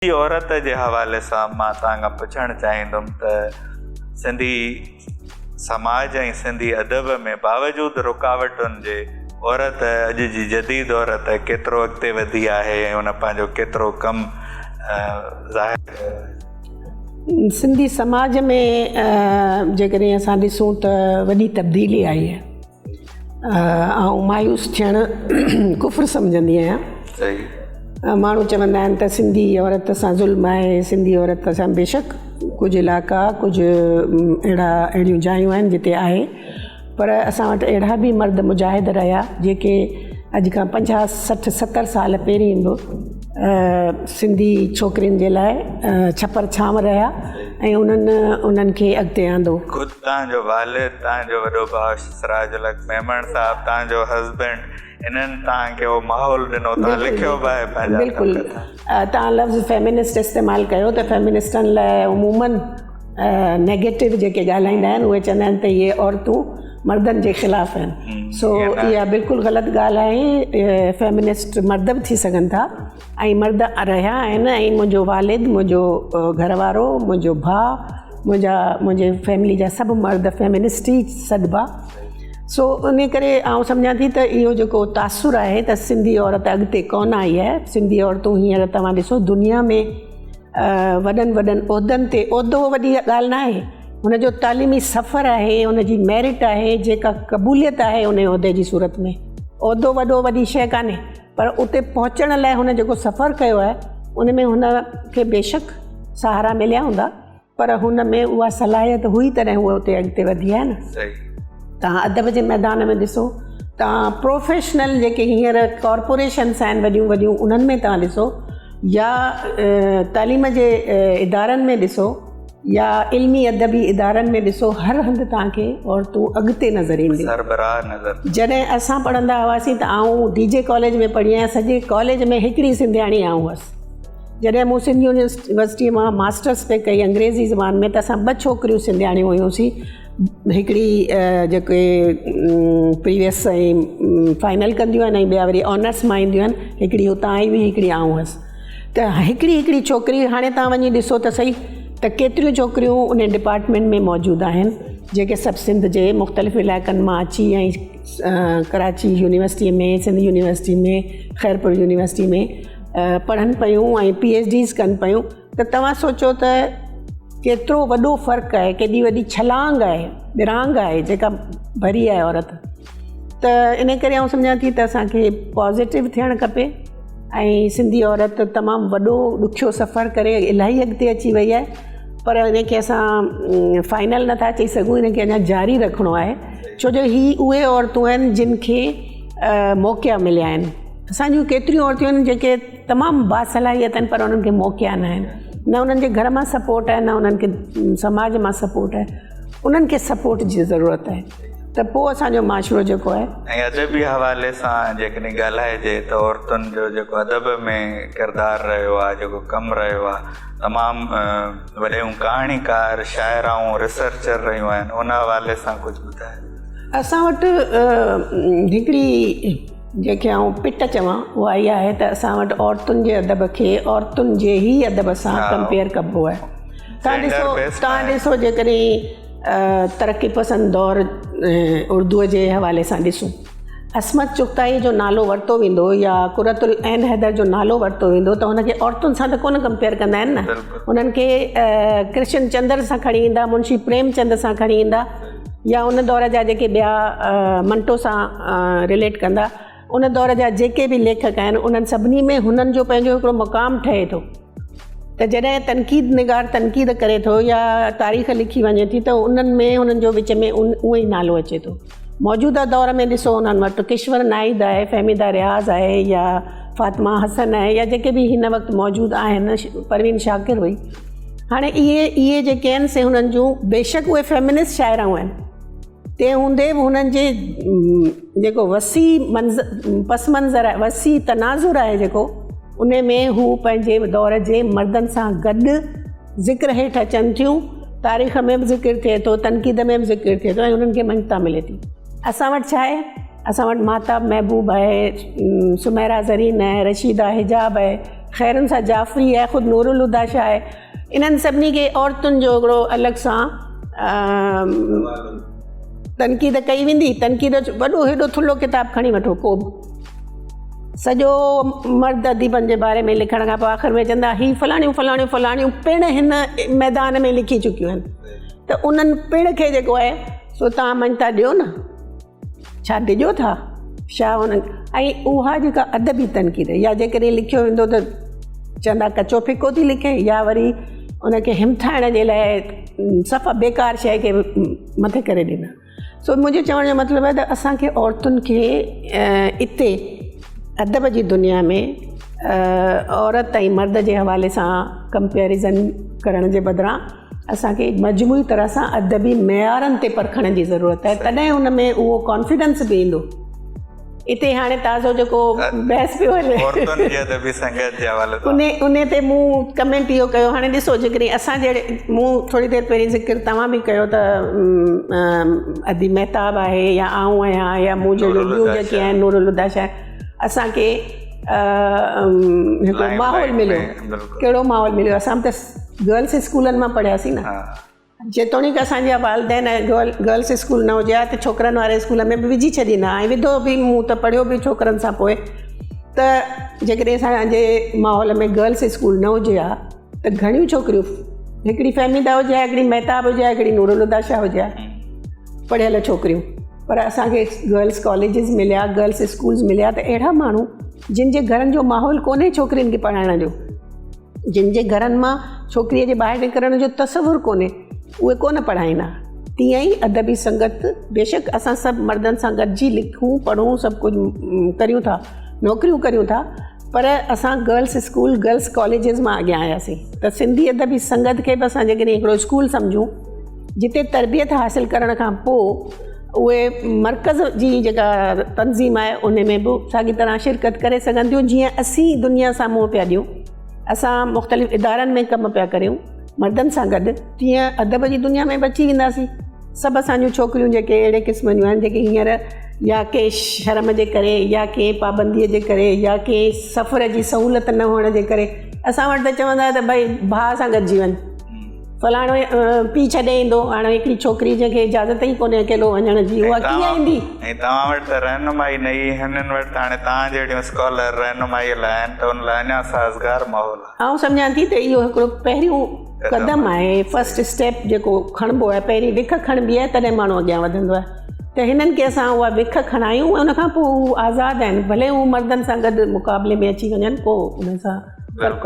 سنڌي عورت جي حوالي سان مان توهان کان پڇڻ چاهيندم ته سنڌي سماج ۽ سنڌي ادب ۾ باوجود رڪاوٽن جي عورت اڄ جي جديد عورت ڪيترو اڳتي وڌي آهي ۽ ان پنهنجو ڪيترو ڪم ظاهر ڪيو آهي. سنڌي سماج ۾ جيڪڏهن اسان ڏسون ته وڏي تبديلي آئي آهي. آئون مايوس ٿيڻ ڪفر سمجهندي آهيان. ماڻهو چوندا آهن ته سنڌي عورت سان ظلم آهي سنڌي عورت سان بيشڪ ڪجهه علائقا ڪجهه اهڙا اهڙيون جايون آهن جتي آهي پر اسان وٽ اهڙا به مرد مجاهد رهيا جيڪي اڄ کان پنجاهه سٺ ستر سال پهرين به سنڌي ڇوڪرين جي لاء ڇپر ڇانو رهيا ۽ انهن انهن کي اڳتي آندو. خود توهان جو والد، توهان جو وڏو ڀاء سراج الحق ميمڻ صاحب، توهان جو هسبينڊ، انهن توهان کي اهو ماحول ڏنو، توهان لکيو به آهي پنهنجا بلڪل توهان لفظ فيمنسٽ استعمال ڪيو ته فيمنسٽن لاء عموماً نيگيٽو جيڪي ڳالهائيندا آهن اهي چوندا آهن ته اهي عورتون مردن جي خلاف آهن سو اها بلڪل غلط ڳالهه آهي فيمنسٽ مرد به ٿي سگهن ٿا ۽ مرد رهيا آهن ۽ منهنجو والد منهنجو گهر وارو منهنجو ڀاء منهنجا منهنجي فيملي جا سڀ مرد فيمنسٽ ئي سڏبا سو ان ڪري آئون سمجهان ٿي ته اهو جيڪو تاثر آهي ته سنڌي عورت اڳتي ڪونه آئي آهي سنڌي عورتون هينئر توهان ڏسو دنيا ۾ وڏن وڏن عهدن تي عهدو وڏي ڳالهه نه آهي هن جو تعليمي سفر آهي ان جي ميرٽ آهي جيڪا قبوليت آهي ان عهدي جي صورت ۾ عهدو وڏو وڏي شيء ڪانهي پر اتي پهچڻ لاء هن جيڪو سفر ڪيو آهي ان ۾ هن کي بيشڪ سهارا مليا هوندا پر هن ۾ اها صلاحيت هئي تڏهن هوء اتي اڳتي وڌي آهي نه. توهان ادب جي ميدان ۾ ڏسو توهان پروفيشنل جيڪي هينئر ڪارپوريشنس آهن وڏيون وڏيون انهن ۾ توهان ڏسو يا تعليم جي ادارن ۾ ڏسو يا علمي ادبي ادارن ۾ ڏسو هر هنڌ توهان کي عورتون اڳتي نظر اينديون. سربراهه نظر. جڏهن اسان پڙهندا هئاسين ته آئون ڊي جي ڪاليج ۾ پڙهي آهيان سڄي ڪاليج ۾ هڪڙي سنڌياڻي آئون هئس. جڏهن مون سنڌ يونيورسٽيء مان ماسٽرس پئي ڪئي انگريزي زبان ۾ ته اسان ٻه ڇوڪريون سنڌياڻيون هيونسين هڪڙي جيڪي پريويس ۽ فائنل ڪنديون آهن ۽ ٻيا وري آنرس مان اينديون آهن هڪڙي هتان آئي هئي هڪڙي آئون هئس. ته هڪڙي هڪڙي ڇوڪري هاڻي توهان وڃي ڏسو ته سهي ته ڪيتريون ڇوڪريون ان ڊپارٽمينٽ ۾ موجود آهن جيڪي سڀ سنڌ جي مختلف علائقن مان اچي ۽ Karachi university ۾ Sindh university ۾ Khairpur university ۾ پڙهن پيون ۽ پي ايڇ ڊيز ڪن پيون ته توهان سوچو ته ڪيترو وڏو فرق آهي ڪيڏي وڏي ڇلانگ آهي ٻرانگ آهي جيڪا ڀري آهي عورت ته ان ڪري آئون سمجهان ٿي ته اسانکي پازيٽو ٿيڻ کپي ۽ سنڌي عورت تمام وڏو ڏکيو سفر ڪري الاهي اڳتي اچي وئي آهي پر ان کي اسان فائنل نٿا چئي سگهون ان کي اڃا جاري رکڻو آهي ڇو جو هي اهي عورتون آهن جن کي موقعا مليا آهن اسانجون ڪيتريون عورتون آهن جيڪي تمام باصلاحيت آهن پر انهن کي موقعا نه آهن نه انهن جي گهر مان سپورٽ آهي نه انهن کي سماج مان سپورٽ آهي انهن کي سپورٽ جي ضرورت آهي ته پوء اسان جو معاشرو جيڪو آهي. ۽ ادبي حوالي سان جيڪڏهن ڳالهائجي ته عورتن جو جيڪو ادب ۾ ڪردار رهيو آهي جيڪو ڪم رهيو آهي تمام وڏيون ڪهاڻيڪار، شاعرائون، ريسرچر رهيون آهن ان حوالي سان ڪجهه ٻڌايو. اسان وٽ هڪڙي جنهن کي آئون پٽ چوان اها اها آهي ته اسان وٽ عورتن جي ادب کي عورتن جي ئي ادب سان ڪمپيئر ڪبو آهي. تان ڏسو تان ڏسو جيڪڏهن ترقي پسند دور اردوء جي حوالي سان ڏسون عصمت چغتائي جو نالو ورتو ويندو يا قرة العين حيدر جو نالو ورتو ويندو ته هن کي عورتن سان ته ڪونه ڪمپيئر ڪندا آهن نه انهن کي ڪرشن چندر سان کڻي ايندا منشي پريم چند سان کڻي ايندا يا ان دور جا جيڪي ٻيا منٽو سان رليٽ ڪندا ان دور جا جيڪي به ليکڪ آهن انهن سڀني ۾ هنن جو پنهنجو هڪڙو مقام ٺهي ٿو ته جڏهن تنقيد نگار تنقيد ڪري ٿو يا تاريخ لکي وڃي ٿي ته انهن ۾ انهن جو وچ ۾ اهو ئي نالو اچي ٿو. موجوده دور ۾ ڏسو انهن وٽ ڪشور ناهيد آهي، فهميده رياض آهي يا فاطمه حسن آهي يا جيڪي به هن وقت موجود آهن پروين شاڪر هئي. هاڻي اهي اهي جيڪي آهن سي هنن جون بيشڪ اهي فيمنسٽ شاعرائون آهن. تنهن هوندي به هنن جي جيڪو وسيع منظر پس منظر آهي وسيع تناظر آهي جيڪو ان ۾ هو پنهنجي دور جي مردن سان گڏ ذڪر هيٺ اچن ٿيون تاريخ ۾ به ذڪر ٿئي ٿو تنقيد ۾ به ذڪر ٿئي ٿو ۽ انهن کي مڃتا ملي ٿي اسان وٽ ڇا آهي اسان وٽ ماهتاب محبوب آهي سميرا زرين آهي رشيده حجاب آهي. خيرالنساء جعفري آهي، خود نورالهديٰ شاهه آهي، انهن سڀني کي عورتن جو هڪڙو الڳ سان تنقيد ڪئي ويندي، تنقيد جو وڏو هيڏو ٿلهو ڪتاب کڻي وٺو ڪو به سڄو مرد اديبن جي باري ۾ لکڻ کان پوء آخر ۾ چوندا هي فلاڻيون فلاڻيون فلاڻيون پڻ هن ميدان ۾ لکي چڪيون آهن ته انهن پڻ کي جيڪو آهي سو توهان مڃتا ڏيو نه. ڇا ڊڄو ٿا؟ شاهه انهن ۽ اها جيڪا ادبي تنقيد يا جيڪڏهن لکيو ويندو ته چوندا ڪچو ڦڪو ٿي لکي يا وري ان کي همٿائڻ جي لاء صفا بيڪار شيء کي مٿي ڪري ڏيندا. سو منهنجي چوڻ جو مطلب آهي ته اسان کي عورتن کي اتي ادب جي دنيا ۾ عورت ۽ مرد جي حوالي سان ڪمپيرزن ڪرڻ جي بدران اسان کي مجموعي طرح سان ادبي معيارن تي پرکڻ جي ضرورت آهي تڏهن ان ۾ اهو ڪانفيڊنس به ايندو. اتي هاڻي تازو جيڪو بحث پيو هلي عورتن جي ادبي سنگت جي حوالي سان ان تي مون ڪمينٽ اهو ڪيو هاڻي ڏسو جيڪڏهن اسان جهڙي مون ٿوري دير پهرين ذڪر توهان به ڪيو ته ادي مهتاب آهي يا آئون آهيان يا مون جهڙيون ٻيون جيڪي آهن نورالهديٰ شاهه اسان کي هڪڙو ماحول مليو ڪهڙو ماحول مليو اسان به ته گرلس اسڪولن مان پڙهياسين نه جيتوڻيڪ اسان جا والدين گرلس اسڪول نه هجي ها ته ڇوڪرن واري اسڪول ۾ به وجهي ڇڏيندا ۽ وڌو به مون ته پڙهيو به ڇوڪرن سان پوء ته جيڪڏهن اسان جي ماحول ۾ گرلس اسڪول نه هجي ها ته گهڻيون ڇوڪريون هڪڙي فهميده هجي ها هڪڙي مهتاب هجي ها هڪڙي نورالهديٰ شاهه هجي ها پڙهيل ڇوڪريون پر اسان کي گرلس ڪاليجز مليا گرلس اسڪولز مليا ته اهڙا ماڻهو جن جي گهرن جو ماحول ڪونهي ڇوڪرين کي پڙهائڻ جو جن جي گهرن مان ڇوڪريء جي ٻاهر نڪرڻ جو تصور ڪونهي، اهي ڪونه پڙهائيندا. تيئن ئي ادبي سنگت، بيشڪ اسان سڀ مردن سان گڏجي لکون پڙهون سڀ ڪجهه ڪريون ٿا، نوڪريون ڪريون ٿا، پر اسان گرلس اسڪول، گرلس ڪاليجز مان اڳيان آياسين ته سنڌي ادبي سنگت کي به اسان جيڪڏهن هڪڙو اسڪول سمجهون، جتي تربيت حاصل ڪرڻ کان پوء اهي مرڪز جي جيڪا تنظيم آهي ان ۾ به ساڳي طرح شرڪت ڪري سگهن ٿيون جيئن اسين دنيا سان منهن پيا ڏيون اسان مختلف ادارن ۾ ڪم پيا ڪريون مردن سان گڏ تيئن ادب جي دنيا ۾ به اچي وينداسين سڀ اسان جون ڇوڪريون جيڪي اهڙي قسم جون آهن جيڪي هينئر يا ڪنهن شرم جي ڪري يا ڪنهن پابندي جي ڪري يا ڪنهن سفر جي سهولت نه هئڻ جي ڪري اسان وٽ ته چوندا ته ڀئي ڀاء سان گڏجي وڃ فلاڻو پيء ڇڏي ايندو. هاڻي هڪڙي ڇوڪري جنهن کي اجازت ئي ڪونهي اڪيلو وڃڻ جي اها ڪيئن ايندي؟ ۽ توهان وٽ ته رهنمائي نه ئي هنن وٽ ته هاڻي توهان جهڙيون اسڪالر رهنمائيء لاء آهن ته ان لاء اڃا سازگار ماحول آهي. آئون سمجهان ٿي ته اهو هڪڙو پهريون قدم آهي، فرسٽ اسٽيپ جيڪو کڻبو آهي، پهرين وک کڻبي آهي تڏهن ماڻهو اڳيان وڌندو آهي ته هنن کي اسان اها وک کڻايون ۽ ان کان پوء هو آزاد آهن ڀلي هو مردن سان گڏ مقابلي ۾ اچي وڃن ڪو انهن سان فرق ڪونهي.